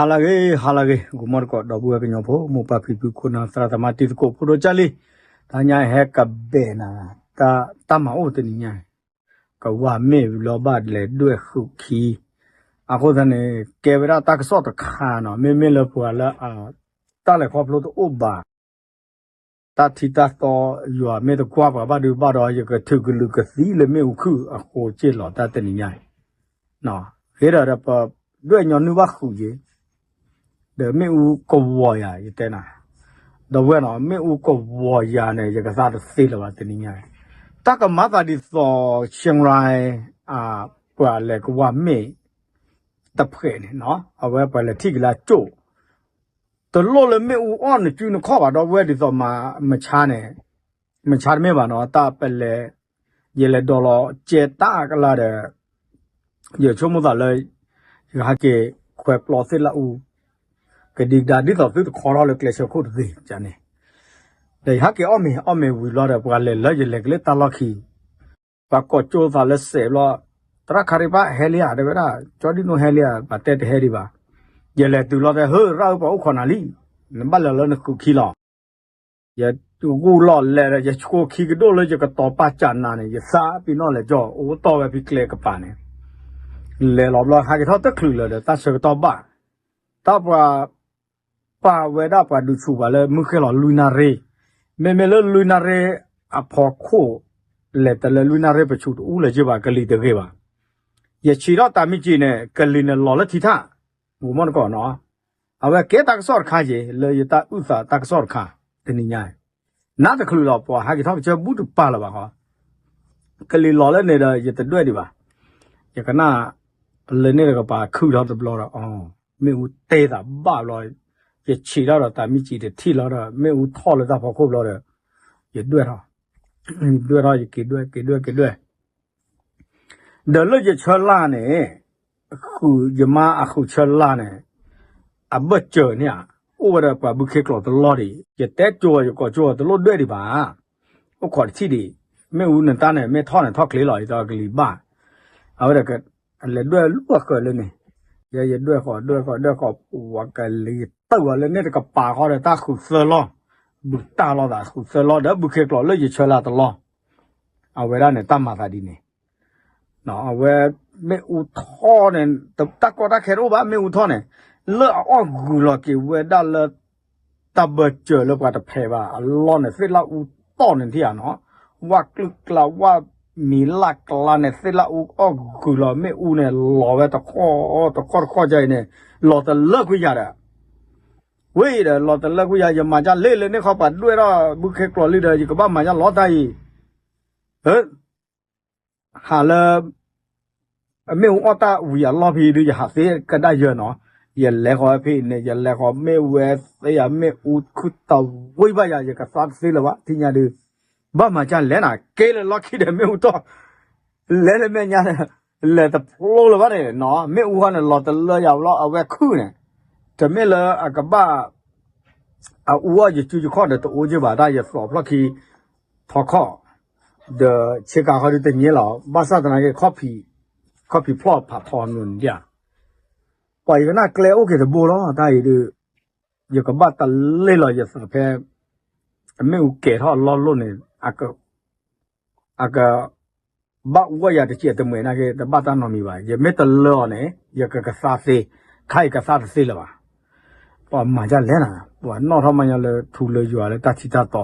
ဟါလၢအဂ့ၤ ဟါလၢအဂ့ၤ ဂီၤမီတကိး ဒီပုၢ်ဝဲၢ်ကညီဖိ မိၢ်ပၢ်ဖံဖု ခိၣ်နၢ် သရၣ်သမါ တံၤသကိး ဖိဒိၣ်ကၢ်လံ, တဟါညါဟဲကဘဲၣ်နၤ တၢ်မၤအိၣ်တနံၤညါ ကဝၢ်မ့ၣ်ဝံၤလီၤဘၣ်လဲၤဒွဲၣ်ဃုာ်ခံ, အဃိသတးန့ၣ် ကဲဝဲဒၣ်တၢ်ကစီၣ်တခါနီၤ မ့မ့ၢ်လၢပှၤလၢ တၢ်လဲၤခီဖျိတအိၣ်ဘၣ် တၢ်ထံတၢ်သီ ယွၤမ့ၢ်တကွၢ်ပှၤဘၣ်ဒုးဘၣ်ဒီး ယကထုးကလုာ်ကသံလၢမ့ၣ်အူခုၣ်အဃိက့ၢ်လီၤ တၢ်တနံၤညါအံၤ, ဃ့ဒီးဒီးပ ဒွဲၣ်ညီနုၢ်ဘၣ်ဃုာ်ယ့ၤ, ဒီးမ့ၣ်အူကဝီၤယၤ ယတဲနၤ, ဒီပုၢ်ဝဲၢ်နီၤ မ့ၣ်အူကဝီၤယၤန့ၣ် ယကသါတသ့လၢၤဘၣ်တနံၤညါအံၤ, တၢ်ကမၤသးဒ်သိး ရှဲရၢၣ် ပှၤလဲၤကဝၢ်မ့ၣ် တဖှဲးန့ၣ်နီၤ အဝဲပှၤလဲၤထံၣ်က့ၤလၢအကၠိၣ် တလိၣ်လၢမ့ၣ်အူအီၣ်နစုနခီၣ်ဘၣ် ဒီပုၢ်ဝဲၢ်ဒ်သိးမၤ မဆါန့ၣ်, မဆါတမ့ၢ်ဘၣ်နီၤ တၢ်ပလဲၤ, ယလဲၤဒိးလီၤကဲတၢ်ကလါဒီး, ယဆိကမိၣ်သးလၢ ယဟးက့ၤခွဲးပျီသ့ၣ်လၢအူ, ကဒံကဒါဒ်သိးသုတခီထီၣ်လၢကျဲဆၢခိၣ်တဂ့ၤန့ၣ်, ဒီးယဟးက့ၤအီၣ်မ့ၤ အီၣ်မ့ၤဝံၤလီၤဒီး ပှၤလဲၤလၢယလဲၤကလၢတၢ်လီၢ်ခံ ပှၤကိးကၠိသးလၢစဲးဘျီ, သရၣ်ခါရံပၣ်ဟဲလံဧါ တဲဝဲဒၣ် ကၠီဒံနိဟဲလံဧါ ပှၤတဲတဟဲဒံးဘၣ်, ယလဲၤတုၤလီၤတဲ ဟၢ ရၣ်ဧၢ ပှၤအိၣ်ခိးနၤလံ, နဘၣ်လဲၤလၢနဃုာ်ခံလီၤ, ယဂူၢ်လီၤလဲၤဒီး ယဆိခံကဒိၣ်လၢယကတီၤပာ်စၢ်နၤန့ၣ် ယသးပ့ၤနီၣ်လဲၤကၠီ အိၣ်တီၢ်ဝဲဖဲကျဲကပၤန့ၣ်, လဲၤလီၤဘျီ ဟဲက့ၤထီၣ်တချုးလၢၤဒီး တၢ်ဆၢကတီၢ်ဘၣ် တၢ်ပှၤ ပာ်ဝဲဒၣ်ပှၤဒုးဆူၣ်ပှၤလၢမုၢ်ဃ့ၢ်လီၤလွံၢ်နၣ်ရံၣ်, မ့မ့ၢ်လၢလွံၢ်နၣ်ရံၣ်အဖီခိၣ်, လဲၤတလၢလွံၢ်နၣ်ရံၣ်ပဆူၣ်တအူလၢၤက့ဘၣ် ကလံၤတဂ့ၤဘၣ်, ယဆံးထီၣ်တၢ်မံကံၤန့ၣ် ကလံၤန့ၣ်လီၤလၢထံထၣ်, ဂီၤမီတကိးနီၤ, အဝဲကဲတၢ်ကစီၣ်တခါယ့ၤ လၢယတၢ်အုၣ်သးတၢ်ကစီၣ်တခါ, တနံၤညါ နၢ်တချုးလီၤ ပှၤဟဲက့ၤထီၣ်ကစၢၢ်ဘူၣ်တပၤလၢၤဘၣ်ဃီ, ကလံၤလီၤလၢန့ၣ်ဒီး ယတဒွဲၣ်ဒံးဘၣ်, ယကနၣ် လၢန့ၣ်တကပၤခုၣ်ထီၣ်တဘျီဒီး အီၤ, မ့ၣ်အူတဲသးဘၣ်ဘျီ, ယဆံးထီၣ်ဒီးတၢ်မံကံၤတထံၣ်လီၤဒီး မ့ၣ်အူထီၣ်လၢတၢ်ဖီခိၣ်ဘျီဒီး, ယဒွဲၣ်ထီၣ်, ဒွဲၣ်ထီၣ်ယက့ၤဒွဲၣ် က့ၤဒွဲၣ် က့ၤဒွဲၣ် ဒီးလၢယဆၢလၢ်န့ၣ်, ဃုာ်ယမါအဃုာ်ဆၢလၢ်န့ၣ်, အဘၢၣ်စၢၤန့ၣ်ဧါ, အိၣ်ဝဲဒီးပှၤဘုခ့ကျိာ်တလီၢ်ဒံး, ယတဲကၠိဝဲယကိးကၠိဝဲတလိၣ်ဒွဲၣ်ဒံးဘၣ်, အိၣ်ခိးတထံၣ်ဒံး, မ့ၣ်အူနတၢ်န့ၣ် မ့ၢ်ထီၣ်န့ၣ်ထီၣ်ချ့လီၤ ယတကလံၤဘၣ်, အဝဲဒီး လဲၤဒွဲၣ်လူၤအဃၢၤလၢန့ၣ်, ယဲယဒွဲၣ်ဃီၤ ဒွဲၣ်ဃီၤ ဒွဲၣ်ဃီၤ ပှၤကလံၤတၢၢ်ဝဲလၢန့ၣ်တကပၤဃီဒီးတၢ်ဃုာ်သၢလီၢ်, ဘုတၢ်လီၤသးဃုာ်သၢလီၢ်ဒီးဘုခ့ကျိာ်လၢယဆၢလၢ်တလီၢ် အဝဲဒၣ်န့ၣ် တၢ်မၤသးဒ်န့ၣ်, အဝဲ မ့ၣ်အူထီၣ်န့ၣ် တၢ်ကီတၢ်ခဲတအိၣ်ဘၣ် မ့ၣ်အူထီၣ်န့ၣ်, လၢအအီၣ်ဂုာ်လီၤက့ၤဝဲဒၣ်လၢ တၢ်ဘၢၣ်စၢၤလၢပှၤတဖဲးဘၣ်အလီၢ်န့ၣ် သ့ၣ်လၣ်အူတီၢ်န့ၣ်ထံၣ်ဧါနီၤ, ဝၣ်ကျုၢ်ကျါ ဝၣ်မံၤလၢ်ကျါန့ၣ် သ့ၣ်လၣ်အူအီၣ်ဂုာ်လီၤ မ့ၣ်အူန့ၣ် လီၤဝဲတခီၣ်တခီၣ်တခီၣ်ကအံၤန့ၣ်, လီၤတလၢကွံာ်ယၤဒီး ဝံၤဒီး လီၤတလၢကွံာ်ယၤ ယမၤဒ်လဲၣ်လၢန့ၣ်ခီ ပှၤဒွဲၣ်ထီၣ်ဘုခ့ကျိာ်လံဒီး ယကဘၣ်မၤဒ်လဲၣ်တၢ်အံၤ, ဟးလၢ အမ့ၣ်အူအီၣ်တၢ်ဝံၤအလီၢ်ဖဲဒုး ယဟးသ့ကဒၣ်ယၢၤနီၤ, ယလဲၤဃီၤဖဲအံၤန့ၣ် ယလဲၤဃီၤမ့ၣ်ဝဲသ့ယၤ မ့ၣ်အူခုၣ်တဝံၤဘၣ်ယၤ ယကသါတသ့လၢၤဘၣ် ထံၣ်ညါဒုး, ဘၣ်မၤဒ်လဲၣ်နၤ က့ၤလၢလီၢ်ခံဒီးမ့ၣ်အူတီၢ် လဲၤလၢမဲာ်ညါ လဲၤတဖျိလၢၤဘၣ်န့ၣ်နီၤ, မ့ၣ်အူဃီန့ၣ် လီၤတလၢယၤဘျီ အဝဲခုၣ်န့ၣ်, တမ့ၢ်လၢအကဘၣ် အအူအီၣ်ယစုယခီၣ်ဒီးတအိၣ်က့ဘၣ် တၢ်ယသီဖျီၣ်ခံ ထီခီၣ်, ဒီးဆ့ကၤခီဒုးတည့လီၤ, ဘၣ်ဆၣ်သနာ်က့ ခီၣ်ဖံးဖျီၣ်ဖးထီမနုၤန့ၣ်ဒၣ်, ပှၤယကနၣ်ကျဲအိၣ်က့ၤတဘိလီၤ တၢ်အံၤဒုး, ယကဘၣ်တလ့ၢ်လီၤယသးဖဲ အမ့ၣ်အူကဲၤထီၣ်အလီၢ်လိၣ်န့ၣ် အက အက ဘၣ်အူအီၣ်ယၤတစဲးတမှဲၤနာ်က့ တဘၣ်တၢ်နီတမံၤဘၣ်, ယမ့ၢ်တလၢအီၤန့ၣ် ယကကသါသ့, ခါအံၤကသါတသ့လၢၤဘၣ်, ပှၤမၤဒ်လဲၣ်နၤ ပှၤနီၣ်ထီၣ်မၤညီလၢထူလၢယွၤလၢတၢ်ထံတၢ်တီ,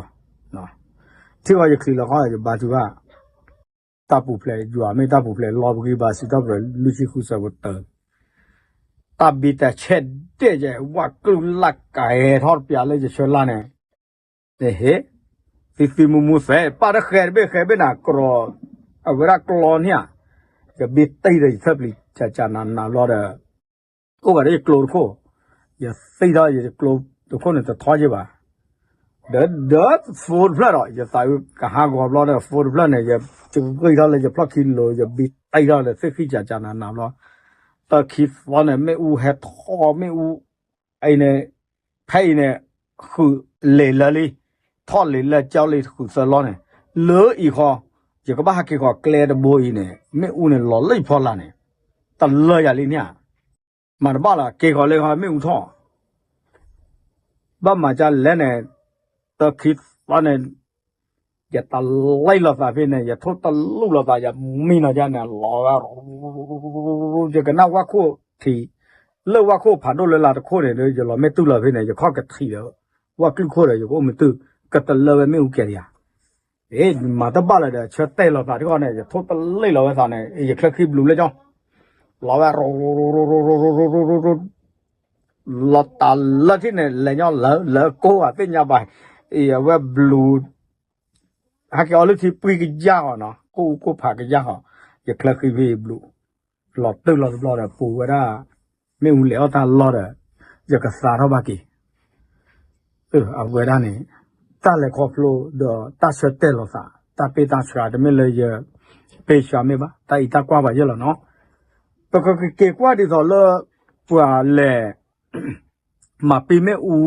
ထံၣ်ဝဲယချံးလီၤခီ ယဘါထုက တၢ်ပူၤဖျဲး ယွၤမ့ၢ်တၢ်ပူၤဖျဲး လီၤပဂံၢ်ဘါစံးထီၣ်ပတြၢၤ လွံၢ်ဆံဃုဆၢဖိတၢ, တၢ်ဘံတၢ်ဆဲးဒဲးယဲ ဝၣ်ကျုၢ်လၢ်ကဟဲထီၣ်တပျးလၢယဆၢလၢ်န့ၣ်, ဟ့ၣ်, သံသံမူမူသဲး ပၢ်တဃဲတဘ့ၣ်ဃဲဘ့ၣ်နၤ ကြီ, အဝဲဒၣ်ကျီန့ၣ်ဧါ, ယဘံတံၢ်ဒီးယထၢၣ်ပျံၤ ကၠးကၠးနးနးဘျီဒီး အိၣ်ဂၤဒီးယကျိတခိၣ်, ယသံထီၣ်ယကျိတခိၣ်န့ၣ်တထီယ့ၢ်ဘၣ်, ဒီး ဒီး phone တဖျၢၣ်ဒီး ယသးကဟးဂီၤဘျီဒီး phone တဖျၢၣ်န့ၣ် ယကဂံၢ်ထီၣ်လၢယဖျီၣ်ခံလိၤ ယဘံတံၢ်ထီၣ်ဒီးသ့ၣ်ဃံၣ်ကၠးကၠးနးနးဘျီ, တၢ်ခံသီန့ၣ် မ့ၣ်အူဟဲထီၣ်မ့ၣ်အူ အံၤန့ၣ်, ဖဲအံၤန့ၣ်, ဃုာ်လံာ်လၢလံ, ထီၣ်လံာ်လၢကၠီလံာ်ဃုာ်သၢလီၢ်န့ၣ်, လၢအံၤဃီ, ယကဘၣ်ဟဲက့ၤဃီၤကျဲတဘိအံၤန့ၣ် မ့ၣ်အူန့ၣ်လီၤလၢယဖီလာ်န့ၣ်, တလၢယၤလံန့ၣ်ဧါ မၤတဘၣ်လၢၤ က့ၤဃီၤလၢဃီမ့ၣ်အူထီၣ် ဘၣ်မၤကလဲၣ်န့ၣ်, တခံသီန့ၣ်, ယတလံၣ်လိာ်သးဖဲန့ၣ် ယထိၣ်တလူၢ်လိာ်သး ယမံနီၤယါန့ၣ် လီၤဝဲ, ယကနၣ်ဝၣ်ခိၣ်ထံး, လၢဝၣ်ခိၣ်ဖးဒိၣ်လၢလါတခိၣ်န့ၣ်ဒီး ယလီၤမ့ၣ်တူၢ်လီၤဖဲန့ၣ် ယခီၣ်ကထံးဒီး ဝၣ်ကျုၢ်ခိၣ်ဒီး ယကအိၣ်မ့ၣ်တူၢ် ကတလၢဝဲမ့ၣ်အူကဲၤတယၤ, မၤတဘၣ်လၢၤဒီး ဆၢတဲာ်လိာ်သးတခီန့ၣ် ယထိၣ်တလံၣ်လိာ်ဝဲသးန့ၣ် ယချၢဃံဘျုးလၢကၠီ လီၤဝဲ လီၤတၢ်လၢထံၣ်န့ၣ် လဲၤညီလၢလၢကိၢ်အသ့ၣ်ညါဘၣ်, အဝဲဘျုး, ဟဲက့ၤအီၤလၢထံပှံကယၢ်ဃီနီၤ ကိၢ်အူကိၢ်ဖးကယၢ်ဃီ, ယချၢဃံဖဲဘျုး, လီၤတုၢ်လီၤတဘျီဒီး ပူၤဝဲဒၣ်, မ့ၣ်အူလဲၤအီၣ်တၢ်လီၢ်ဒီး, ယကသါထီၣ်ဘၣ်က့ၤ အဝဲဒၣ်န့ၣ်, တၢ်လဲၤခီဖျိဒီးတၢ်ဆၢတဲာ်လိာ်သး, တၢ်ပ့ၢ်တၢ်ဆှါတမ့ၢ်လၢယ, ပ့ၢ်ဆှါမ့ၢ်ဘၣ် တၢ်အံၤတၢ်ကွၢ်ဘၣ်ယဲၢ်လီၤနီၤ, ပကက့ၤကွၢ်ဒ်သိးလၢ, ပှၤလဲၤ, မၤပ့ၢ်မ့ၣ်အူ,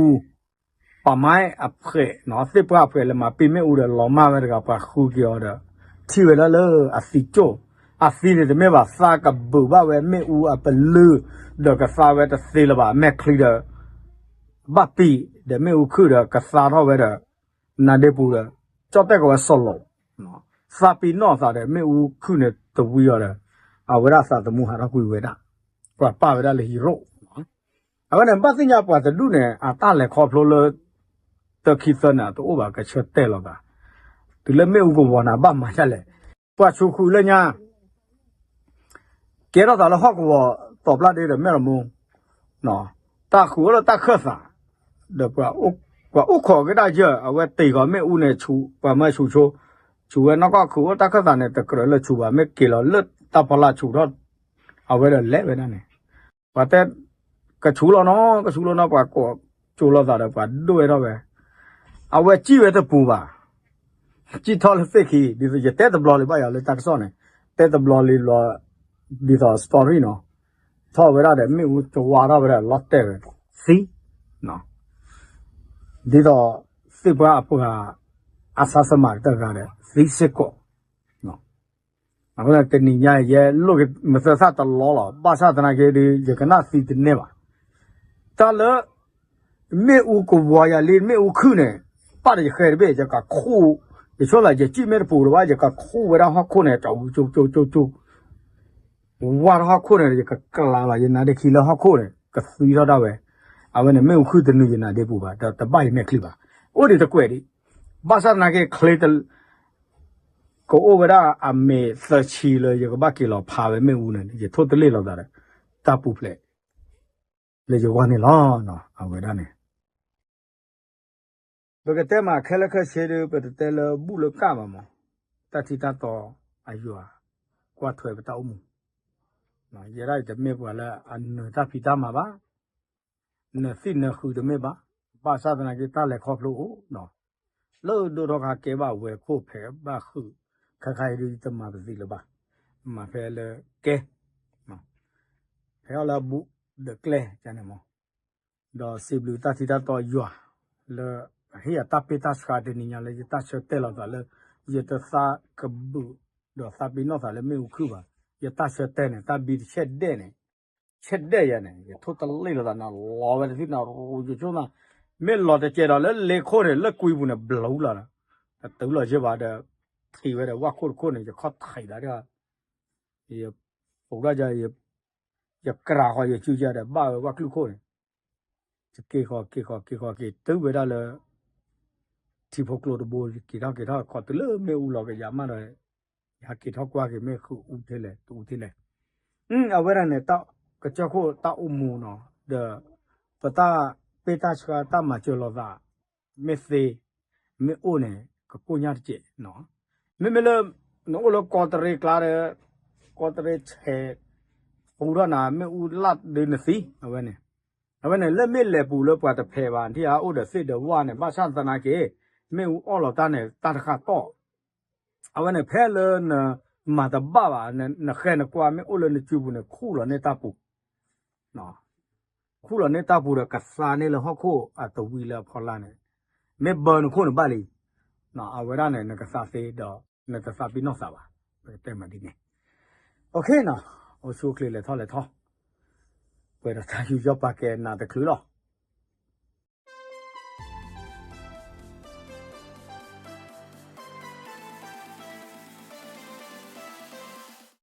ပှၤမါအဖှဲးနီၤ သ့ၣ်ပှၢ်အဖှဲးလဲၤမၤပ့ၢ်မ့ၣ်အူဒီး လီၤမၢ်ဝဲတဂၤ ပှၤဃုက့ၤအီၤဒီး, ထံၣ်ဝဲဒၣ်လၢအသံကၠိၣ်, အသံန့ၣ်တမ့ၢ်ဘၣ် သးကဘုးဘၣ်ဝဲမ့ၣ်အူအပလုၢ်, ဒီးကသါဝဲတသ့လၢၤဘၣ် မဲာ်ချံဒီး ဘၣ်ပံာ်, ဒီးမ့ၣ်အူခုၣ်ဒီးကသါထီၣ်ဝဲဒီး, နါဒ့ပူၤဒီး, ကၠီၣ်တဲၣ်ကီးဝဲစီၤလိာ်, သးပ့ၤနီၣ်သးဒီးမ့ၣ်အူခုၣ်န့ၣ်တဝံၤအီၤဒီး, အဝဲဒၣ်သးသမူဟးထီၣ်ကွံာ်ဝဲဒၣ်, ပှၤပာ်ဝဲဒၣ်လၢဟံရိၣ်, အဝဲန့ၣ်ဘၣ်သ့ၣ်ညါပှၤတဒူၣ်န့ၣ် အတၢ်လဲၤခီဖျိလၢ, တခံသၢန့ၣ် အတအိၣ်ဘၣ်ကဆၢတဲာ်လိာ်သး, တုၤလၢမ့ၣ်အူကဝီၤန့ၣ် ဘၣ်မၤဒ်လဲၣ်, ပှၤဆူးဃုာ်လၢညါ ကဲထီၣ်သးလၢဟီၣ်ကဝီၤ, တီၤပျၢ်ဒ့ဒီးမဲၢ်ရမိၢ်, တၢ်ဃုာ်အိၣ်လၢတၢ်ခၢၣ်သး, ဒီး, ပှၤအိၣ်ခိးက့ၤတၢ်ယၢၢ် အဝဲတ့ၢ်ဃီၤမ့ၣ်အူန့ၣ်ဆူး ပှၤမၢဆူးဆိ, ဆူးဝဲနီၢ်ကီၢ်ခုာ်အိၣ်တၢ်ခၢၣ်သးန့ၣ် တကြၢးလၢဆူးဘၣ် မ့ၢ်က့ၤလီၤလၢတၢ်ဖီလာ်ဆူးထီၣ်, အဝဲဒီးလဲၤဝဲဒၣ်န့ၣ်, ပှၤတဲ, ကဆူးလီၤနီၤ ကဆူးလီၤနီၤ ပှၤကိး, ကၠိလိာ်သးဒီးပှၤဒိၣ်ဝဲထီၣ်ဝဲ, အဝဲစံၣ်ဝဲတပူၤဘၣ် စံၣ်ထီၣ်လၢသ့ၣ်ခံ, ဒ်သိးယတဲတဘျီလံဘၣ်ယၤလၢတၢ်ကစီၣ်န့ၣ်, တဲတဘျီလံဘျီ, ဒ်သိး story နီၤ, ထီၣ်ဝဲဒၣ်ဒီးမ့ၣ်အူကဝါထီၣ်ဝဲဒၣ်လီၤတဲာ်ဝဲ, သံ, ဒ်သိး, သ့ၣ်ပှၢ်အပှၤ, အဆါသမားတဂၤဒီး သံစ့ၢ်ကီး အဃိန့ၣ်တနံၤညါအံၤ ယဲလိၣ်က့ၤမသၢသၣ်တလီလီၤ ဘၣ်ဆၣ်သနာ်က့ဒီး ယကနၣ်သံတန့ၢ်ဘၣ်, တၢ်လၢ, မ့ၣ်အူကဝီၤယၤလံ မ့ၣ်အူခုၣ်န့ၣ်, ပၣ်ဒီးယဃဲတဘ့ၣ် ယကခူၣ်, ယဆိသး ယစံၣ်မ့ၢ်တပူၤတဘၣ် ယကခူၣ်ဝဲဒၣ်ဟီၣ်ခိၣ်န့ၣ် ကၠိကၠိကၠိကၠိ ဝါထီၣ်ဟီၣ်ခိၣ်န့ၣ် ယကကျးလီၤ ယနါဒ့ခံလၢဟီၣ်ခိၣ်န့ၣ် ကသွံထီၣ်ဒၣ်ဝဲ, အဝဲန့ၣ်မ့ၣ်အူခုၣ်တနုာ်ယနါဒ့ပူၤဘၣ် ဒီးတဘၣ်ယမဲာ်ချံဘၣ်, အိၣ်ဒံးတကွဲးဒံး, ဘၣ်ဆၣ်သနာ်က့ချ့ ကအိၣ်ဝဲဒၣ်အမ့ၢ်သၢဆံလၢယကဘၣ်က့ၤလီၤဖးဝဲမ့ၣ်အူန့ၣ် ယထိၣ်တလ့ၢ်လိာ်သးဒီး, တၢ်ပူၤဖျဲး, လၢယဂီၢ်န့ၣ်လီၤ, အဝဲဒၣ်န့ၣ် ပကတဲမးခဲလၢာ်ခဲဆ့ဒီး ပတတဲလၢဘူၣ်လၢကၣ်ဘၣ်မး, တၢ်ထံတၢ်တီအယွၤ, ကွၢ်ထွဲပတၢ်အိၣ်မူ, ယဲဒၣ်အံၤတမ့ၢ်ပှၤလၢအနၢၤတၢ်ဖံးတၢ်မၤဘၣ်, နၢၤသံနၢၤဃုာ်တမ့ၢ်ဘၣ်, ဘၣ်ဆၣ်သနာ်က့တၢ်လဲၤခီဖျိအိၣ်, လၢဒိၣ်ထီၣ်ခါကဲဘၣ်ဝဲခိၣ်ဖဲးဘၣ်ဃုာ်, ခဲခါအံၤဒ်တမၤပသံလၢၤဘၣ်, မၤဖဲလၢကဲ ဖဲအီၤလၢအဘူးဒီးကျဲန့ၣ်မး, ဒီးစံးဘျုးတၢ်ထံတၢ်တီယွၤ, လၢ, ဟ့ၣ်အတၢ်ပ့ၢ်တၢ်ဆှါတနံၤညါလၢယတၢ်ဆၢတဲာ်လီၤသးလၢ, ယတသးကဘုး, ဒီးသးပ့ၤနီၣ်သးလၢမ့ၣ်အူခုၣ်ဘၣ်, ယတၢ်ဆၢတဲာ်န့ၣ် တၢ်ဘံတဆဲးဒဲးန့ၣ်, ဆဲးဒဲးယၤန့ၣ် ယထိၣ်တလ့ၢ်လိာ်သးန့ၣ် လီၤဝဲတသ့ၣ်န့ၣ် ယဆိကမိၣ်, မ့ၢ်လီၤတကဲဒီးလၢလ့ခိၣ်န့ၣ် လၢကွံပူၤန့ၣ် ဘျီလီၤ, တတုၤလီၤယဲၢ်ဘၣ်ဒီး, ထံၣ်ဝဲဒီးဝၣ်ခိၣ်တခိၣ်န့ၣ် ယခီၣ်ထံးသးဒီး ယ, ပူၤဒၣ်ယၤ, ယကြၢးဃီၤယစုကဒီးဘၣ်ဝဲဝၣ်ကျုၢ်ခိၣ်န့ၣ်, ယက့ၤဃီၤက့ၤဃီၤက့ၤဃီၤက့ၤတုၤဝဲဒၣ်လၢ, ထံဖိကျိတဘိ ယက့ၤထီၣ်က့ၤထီၣ်ခီတုၤလၢမ့ၣ်အူလီၤကယၤမးဒီး, ယဟးက့ၤထီၣ်ကွၢ်က့ၤမ့ၢ်ဃုအူထဲလဲၣ်တအူထဲလဲၣ်, အဝဲဒၣ်န့ၣ်, ကစၢၢ်ခိၣ်တၢ်အိၣ်မူနီၤ, ဒီး, ပတၢ်, ပ့ၢ်တၢ်ဆှါတၢ်မၤစၢၤလိာ်သး, မ့ၢ်သ့, မ့ၢ်အိၣ်န့ၣ် ကကိၣ်ညါတစဲး, မ့မ့ၢ်လၢ, နအိၣ်လၢကီၢ်တရံးကျါဒီး, ကီၢ်တရံးဆဲး, ပူထီၣ်နၤမ့ၣ်အူလၢ်ဒုးနသံ, အဝဲန့ၣ်, အဝဲန့ၣ်လၢမ့ၢ်လဲၤပူၤလၢပှၤတဖဲးဘၣ် ထံၣ်အအိၣ်ဒီးသ့ၣ်ဒီးဝၣ်န့ၣ် ဘၣ်ဆၣ်သနာ်က့, မ့ၣ်အူအီၣ်လီၤတၢ်န့ၣ် တၢ်တဃာ်တီၢ် အဝဲန့ၣ်ဖဲလၢန, မၤတဘၣ်ဘၣ်, နဃဲနကွၢ်မ့ၢ်အိၣ်လၢနစုပူၤန့ၣ် ခူၣ်လီၤန့ၢ်တၢ်ပူၤ, ခူၣ်လီၤန့ၢ်တၢ်ပူၤဒီးကသါန့ၢ်လၢဟီၣ်ခိၣ်အတဝံၤလၢအဖီလာ်န့ၣ်, မ့ၢ်ဘၢနခိၣ်န့ၣ်ဘၣ်လံ, အဝဲဒၣ်န့ၣ် နကသါသ့ဒီး, နတသးပ့ၤနီၣ်သးဘၣ်, ပကတဲမးဒ်န့ၣ်, အိၣ်ဆူၣ်အိၣ်ချ့လဲၤထီၣ်လဲၤထီၣ် ပှဲၤဒီးတၢ်ယူးယီၣ်ပာ်ကဲနးတချုးလီၤ.